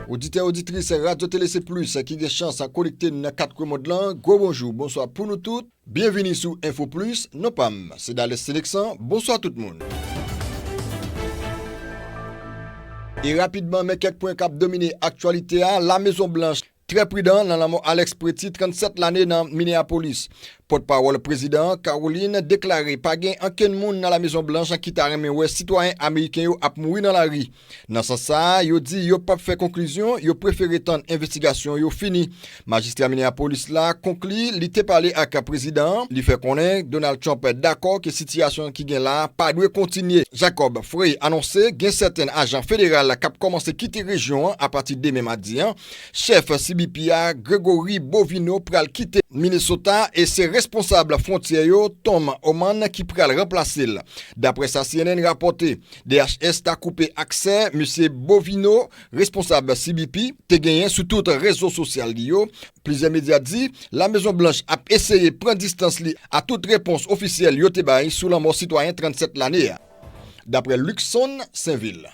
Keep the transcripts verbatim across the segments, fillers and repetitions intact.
Oditè, oditris Radyo Tele Se Plis ki gen chans konekte n nan kat kwen mond lan, gwo bonjou, bonswa pou nou tout. Byenvini sou Enfo Plis, non pa m se Dales Seneksan, bonswa tout moun. E rapidman, men kèk pwen k ap domine aktyalite a, La Mezon Blanch trè pridan nan lanmò Alex Pretti, trannsèt lane, nan Minneapolis. Pòtpawòl prezidan an, Caroline, deklare pa gen ankenn moun nan La Mezon Blanch ki ta renmen wè sitwayen ameriken yo ap mouri nan lari. Nan sans sa a, yo di yo p ap fè konklizyon, yo prefere tann envestigasyon yo fini. Majistra Minneapolis la konkli li te pale ak prezidan an, li fè konnen Donald Trump dakò ke sitiyasyon ki gen la a pa dwe kontinye. Jacob Frey anonse gen sèten ajan federal k ap kòmanse kite rejyon an apati demen madi an. Chèf C B P a, Gregory Bovino, pral kite Minnesota e se responsab fwontyè yo, Tom Homan, ki pral ranplase l. Daprè sa C N N rapòte, D H S ta koupe aksè Mesye Bovino, responsab C B P, te genyen sou tout rezo sosyal li yo. Plizyè medya di La Mezon Blanch ap eseye pran distans li a tout repons ofisyèl yo te bay sou lanmò sitwayen trannsèt lane a. Daprè Luckson Sainvil.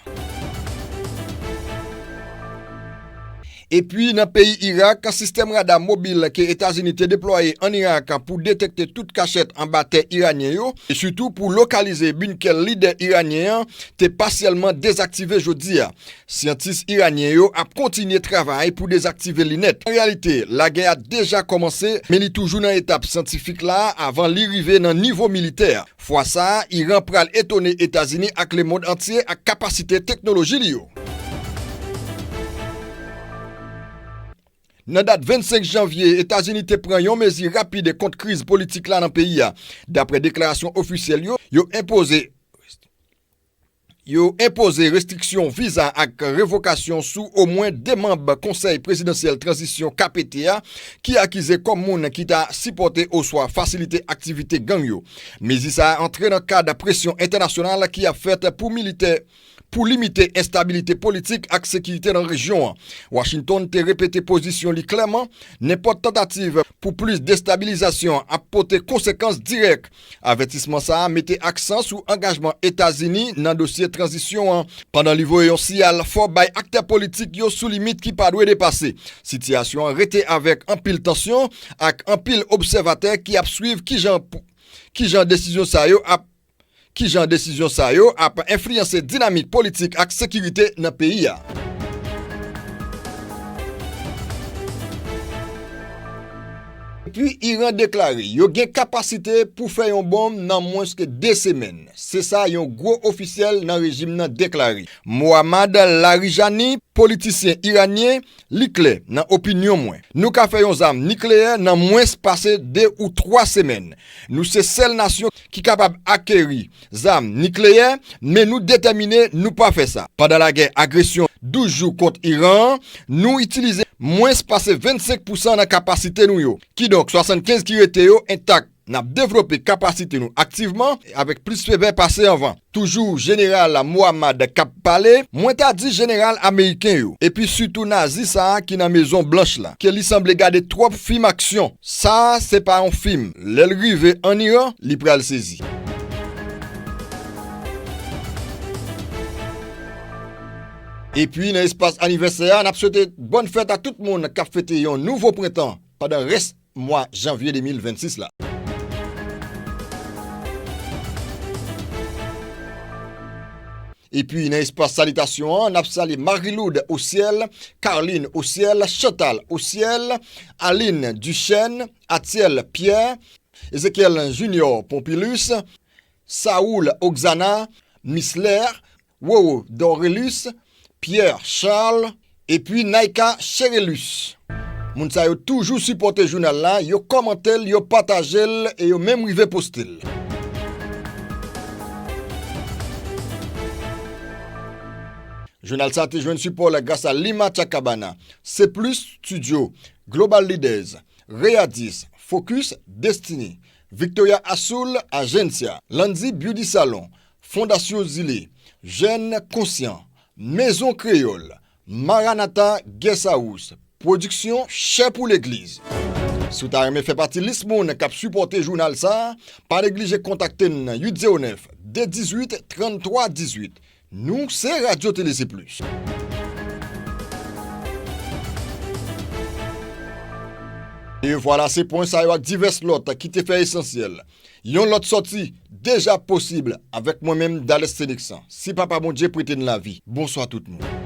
Epi nan peyi Irak, sistèm rada mobil ke Etazini te deplwaye ann Irak pou detekte tout kachèt anba tè iranyen yo, e sitou pou lokalize binkè lidè iranyen an, te pasyèlman dezaktive jodi a. Syantis iranyen yo ap kontinye travay pou dezaktive li nèt. An reyalite, lagè a deja kòmanse, men li toujou nan etap syantifik la avan li rive nan nivo militè. Fwa sa a, Iran pral etone Etazini ak lemonn antye ak kapasite teknoloji li yo. Nan dat vennsenk janvye, Etazini te pran yon mezi rapid kont kriz politik la nan peyi a. Daprè deklarasyon ofisyèl yo, yo enpoze, yo enpoze restriksyon viza ak revokasyon sou omwen de manm Konsèy Prezidansyèl Tranzisyon K P T a ki akize kòm moun ki ta sipòte oswa fasilite aktivite gang yo. Mezi sa a antre nan kad presyon entènasyonal ki ap fèt pou militè, pou limite enstabilite politik ak sekirite nan rejyon an. Washington te repete pozisyon li klèman, nenpòt tantativ pou plis destabilizasyon ap pote konsekans dirèk. Avètisman sa a mete aksan sou angajman Etazini nan dosye tranzisyon an, pandan li voye yon siyal fò bay aktè politik yo sou limit ki pa dwe depase. Sitiyasyon an rete avèk anpil tansyon ak anpil obsèvatè ki ap swiv kijan, kijan desizyon sa yo ap, kijan desizyon sa yo ap enfliyanse dinamik politik ak sekirite nan peyi a. Epi Iran deklare yo gen kapasite pou fè yon bonm nan mwens ke de semèn. Se sa yon gwo ofisyèl nan rejim nan deklare. Mohammad Larijani, politisyen iranyen, li klè nan opinyon mwen. Nou ka fè yon zam nikleyè nan mwens pase de ou twa semèn. Nou se sèl nasyon ki kapab akeri zam nikleyè, men nou detèmine nou pa fè sa. Pandan lagè agresyon douz jou kont Iran an, nou itilize mwens pase vennsenk pousan nan kapasite nou yo. Kidonk, swasannkenz ki rete yo entak. N ap devlope kapasite nou aktivman avèk plis fevè pase anvan. Toujou jeneral Mohammad k ap pale, mwen ta di jeneral ameriken yo, epi sitou nazi sa a ki nan Mezon Blanch la, ke li sanble gade twòp fim aksyon. Sa a se pa yon fim. Lè l rive ann Iran, li pral sezi. Epi nan espas anivèsè a, n ap swete bòn fèt a tout moun k ap fete yon nouvo prentan pandan rès mwa janvye de mil vennsis la. Epi nan espas salitasyon an, n ap salye Marie-Lourdes Osiel, Carline Osiel, Chantal Osiel, Aline Duchesne, Atiel Pierre, Ezekiel Junior Pompilus, Saoul Oxana, Misler, Roro Dorelus, Pierre Charles, epi Naika Cherelus. Moun sa yo toujou sipòte jounal la, yo kòmante l, yo pataje l e yo menm rive poste l. Jounal sa te jwenn sipò l gras a Lima Chakabana, C plus Studio, Global Leaders, Readis, Focus, Destiny, Victoria Azul, Agencia, Landy Beauty Salon, Fondasyon Zile, Jèn Konsyan, Mezon Kreyòl, Maranatha Guest House, pwodiksyon Chè pou Legliz. Si w ta renmen fè pati lis moun k ap sipòte jounal sa a, pa neglije kontakte n nan uit zewo nèf, de dizuit, tranntwa dizuit. Nou se Radyo Tele Se Plis. E vwala, se pwen sa yo ak divès lòt ki te fè esansyèl. Yon lòt sòti deja posib avèk mwen menm, Dales Seneksan. Si Papa Bondye prete n lavi. Bonswa tout moun.